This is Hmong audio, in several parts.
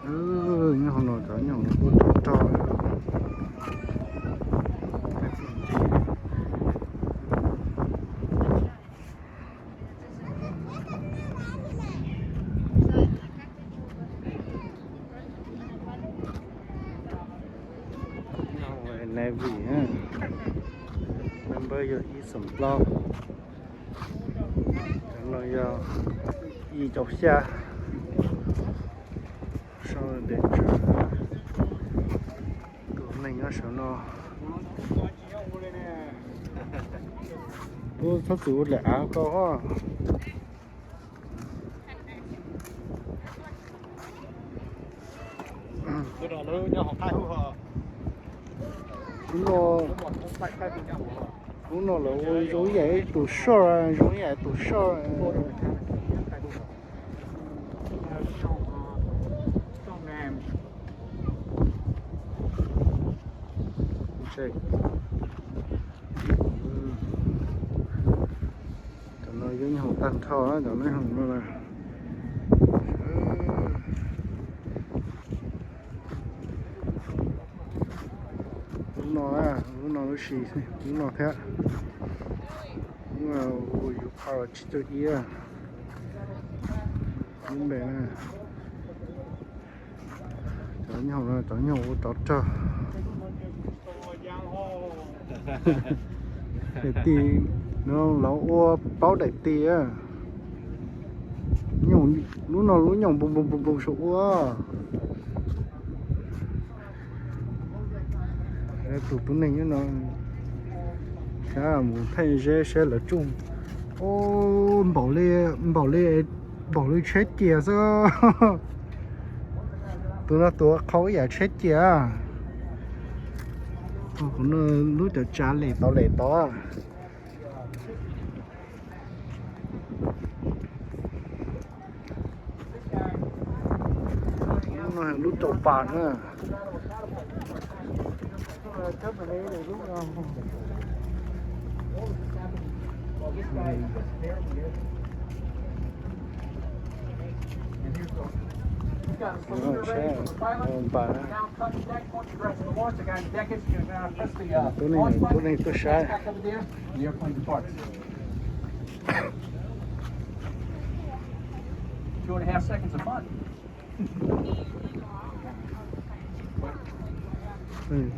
Nyob hauv no cov nyob hauv no kuj rog rog. Navy, npawb yog ib xeem plaub, cov no yog ib caug xya. Sau ntes tswv, tus neeg nyob saum no. Tub txhob txwm ua lawm av koj. Lub no lawv ua zoo ib yam tus soj, zoo ib yam tus soj. Cov no yeej haus tag nrho cov no. Lub no, lub no lub si, lub no thiab. Lub no ua yus pha tsib caug ib lub npe na. Cov nyoog no cov nyoog ua rov rog. Daim tis no lawv ua plaub daim tis. Lub no lub nyoog npoo npoo npoo npoo saum ua. Tus tub neeg nyob no, saib mus thaij zeb saib lawv tsuj. Npaum li, npaum li, npaum li tsheb cias xwb. Tus no tus qhau ib yam tsheb cias. Qhov no lub cov tsav lem tod lem tod. Lub no lub rau pas na. Saib, pas na. Tub neeg, tub neeg tuaj saib.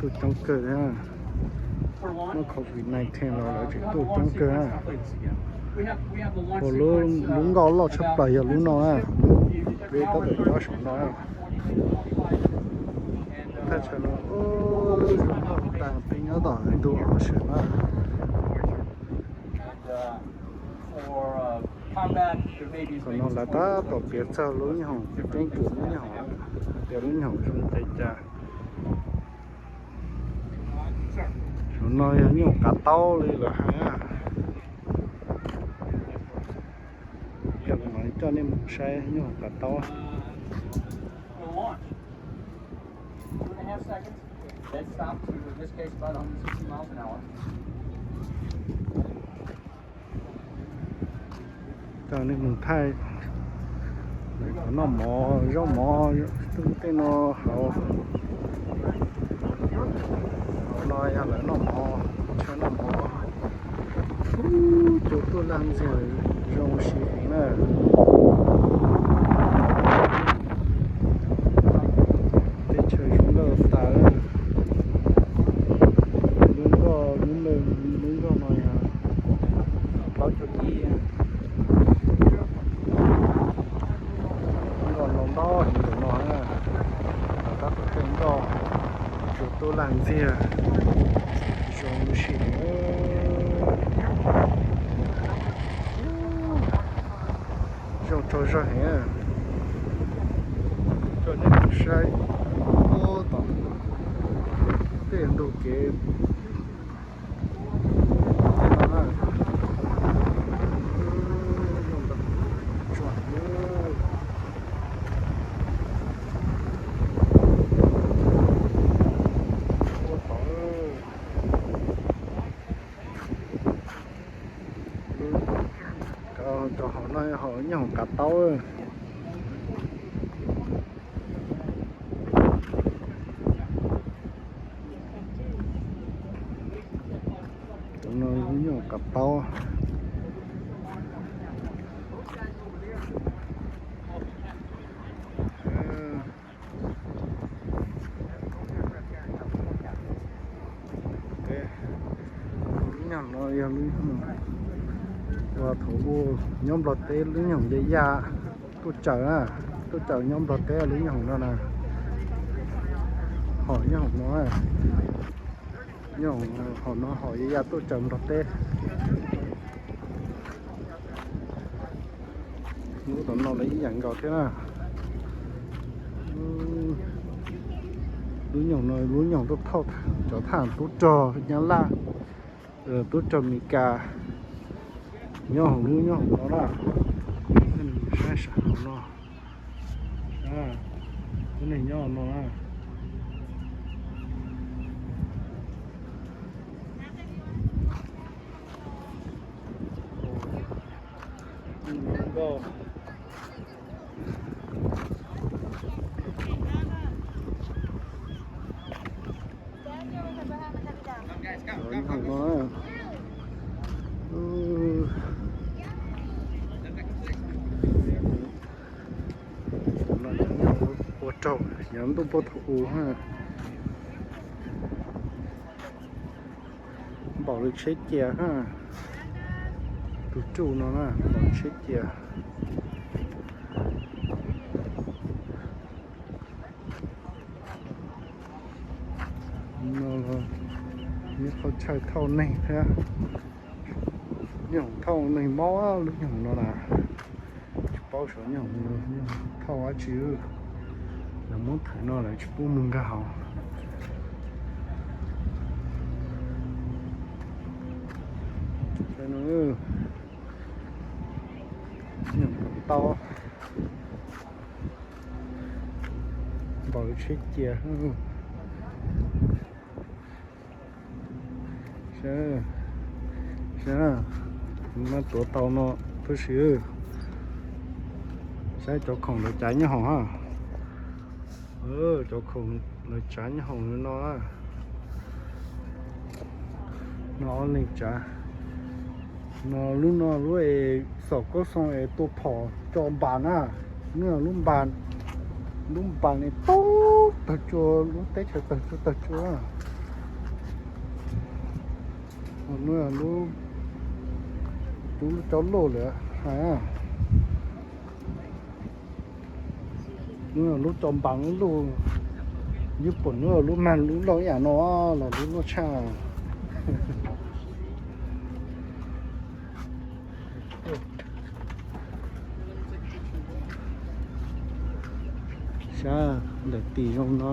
Tuaj coob kawg thiab. Muaj covid nineteen los lawv tseem tuaj coob kawg. Lub nkoj loj tshaj plaws yog lub no na, lub peb tab tom nyob saum no. Thaj chaw no zoo nkauj tas peb nyob tom ntug ob sawm na. Qhov no lawv tab tom piav txog lub nyuag hoom, keeb kwm lub nyuag hoom, tias lub nyuag hoom zoo li cas. Saum no yog nyuag hoom kav taub li lawv hais. Yog kuv mam coj nej mus saib nyuag hoom kav taub. Coj nej mus thaij lawv cov noj mov, zaub mov, tej no hauv. Hauv no yog lawv noj mov, chaw noj mov. Ub, cua tuaj laj ntxiag, zoo siab heev na. Teb chaws zoo nkauj tas. Lub nkoj, lub nkoj no yog plaub caug ib. Nkoj no ntau heev ntawm no na. Tab tom tej nkoj, cua tuaj laj ntxiag, zoo siab heev. Zoo tsaug zog heev. Coj nej mus saib tom tej ntug kev. Cov hauv no hauv nyob hauv kav taub. Taub. Lub nyoog no yog lub nyoog uas thaum ub nyob Nplog teb lub nyoog ya ya tuaj tsaws na, tuaj tsaws nyob Nplog teb lub nyoog no na. Hom nyoog no, nyoog hom no hom ya ya tuaj tsaws Nplog teb. Lub tom no los ib yam nkaus thiab na. Lub nyoog no lub nyoog tuaj thauj cov thaj tub rog Nyab Laj, tub rog Mes Kas nyob hauv lub nyoog no na. Saib saum no, lub neeg nyob no na. Ua raug nyob ntuj puag thaum ub ha. Npaum li tsheb cia ha. Tus tsuj no na npaum li tsheb cia. No nyob qhov chaw thauj neeg thiab. Nyoog thauj neeg mob lub nyoog no na. Tsis paub saum nyoog thauj dab tsi. Lawv muab thaiv no lawv tsis pub mus nkag hauv. Tau npaum li tsheb cia. Saib, saib, mas tuav tau no tab sis saib cov khoom lawv tsav nyob hauv ha. Cov khoom lawv tsav nyob hauv no. No ob leeg tsav. No lub no lub es xom koob xoo es tua phom tso npas na. Lub no lub npas, lub npas ne tub tawg tsua, lub teb chaws tawg tsua tawg tsua. Lub, lub cov luj lawm hais. Lub cov npas lub luj, yus pom lub mag lub loj ib yam no los lub loj tshaj. Saib ntawm tim zoo no.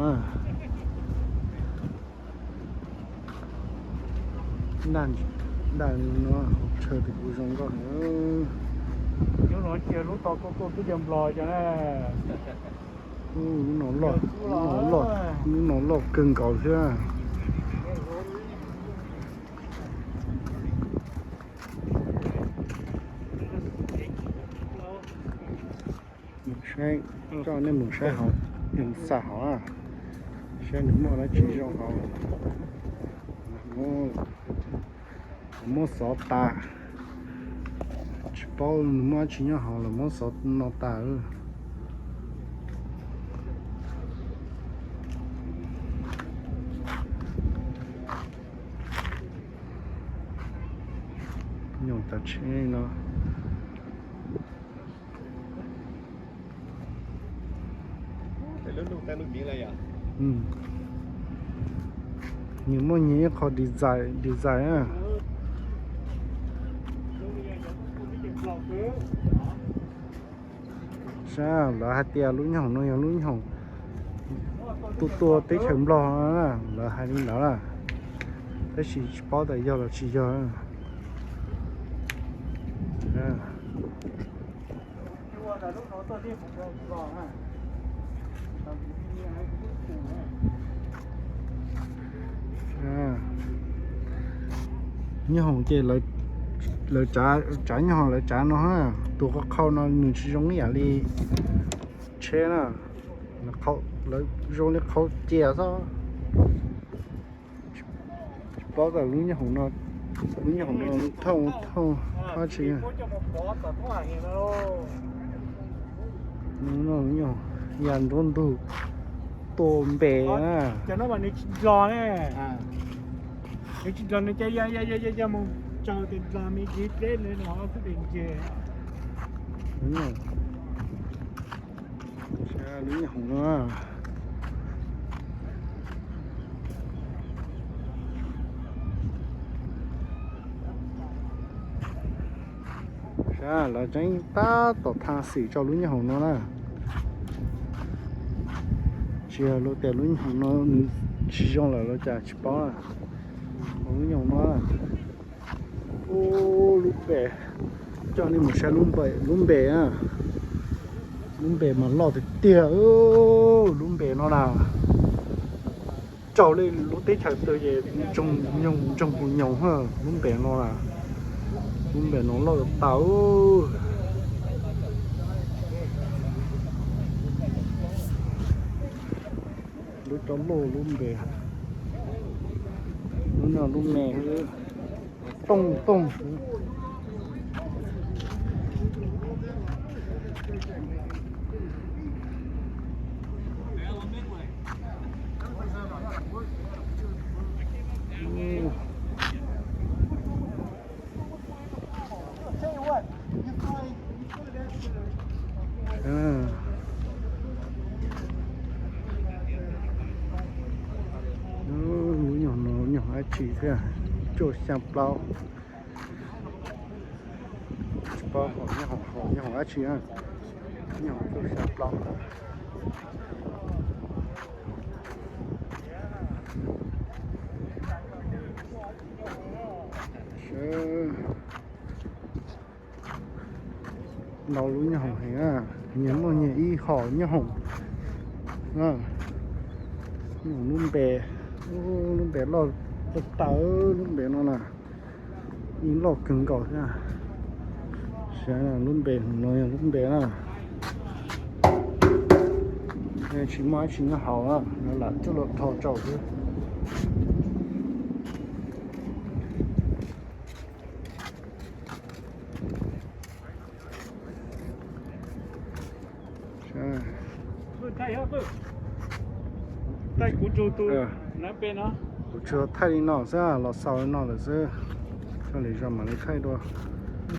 Ntaj no hauv tshaw tim kuv zoo nkauj heev. Lub no cia lub tau tuaj tuaj twb cia Nplog cov na. Lub no loj, lub no loj, lub no loj kawg nkaus thiab. Saib, coj nej mus saib hauv, mus xam hauv, saib nws muaj dab tsi zoo hauv. Muab xov tas, tsis paub nws muaj dab tsi nyob hauv los muab xov no tas. Nyob tav tsheb no. Nws muaj nyias ib qho design, design na. Saib, lawv hais tias lub nyoog no yog lub nyoog tuaj tuaj teb chaws Nplog no na, lawv hais li ntawd na, tab sis tsis paub tas yog los tsis yog. Nyob hoom ces lawv tsav, nyob hoom lawv tsav no, tus qhov qhau no nws tsis zoo ib yam li tsheb na, lawv zoo li qhau cia xwb. Tsis paub tas lub nyob hoom no Lub nyuag hauv no thauj thauj thauj tsis. Lub nyuag ya nruab ntug tua npe na. Cov no mas nws tsis dlog ne. Nws tsis dlog, nws cia ya ya ya ya ya mus tsaws tes dlog me ntsis deb nws ho xwb tes nce. Lub nyuag hauv no. Sab lawv tseem tab tom tha xim rau lub nyuag hauv no na. Tsis yog luag tias lub nyuag hauv no nws tsis zoo lawm los cas tsis paub. Lub nyuag hauv no, ub, lub npe, coj nej mus saib lub npe, lub npe na. Lub npe mas loj tiag tiag, lub npe no na. Raug li lub teb chaws twg ces ntsoog nyoos ntsoog puas nyoos, lub npe no na. Lub npe no loj tas. Lub cov loj lub npe, lub no lub me, tooj tooj. Lub nyuag no nyuag dab tsi thiab, cuaj xya plaub. Tsis paub hom nyob hauv, hom nyob hauv dab tsi na. Nyob hauv cuaj xya plaub. Ntau lub nyob hauv heev, nyias muaj nyias ib hom nyob hauv. Nyob hauv lub npe, lub npe loj tawv, lub npe no na, yeej loj kawg nkaus thiab. Saib lub npe no yog lub npe na. Tsis muaj dab tsi nyob hauv, lam coj los rho rau xwb. Kuv tsuas thaij li no xwb, los xaus li no lawm xwb. Koj lwm zaus mam li thaij dua.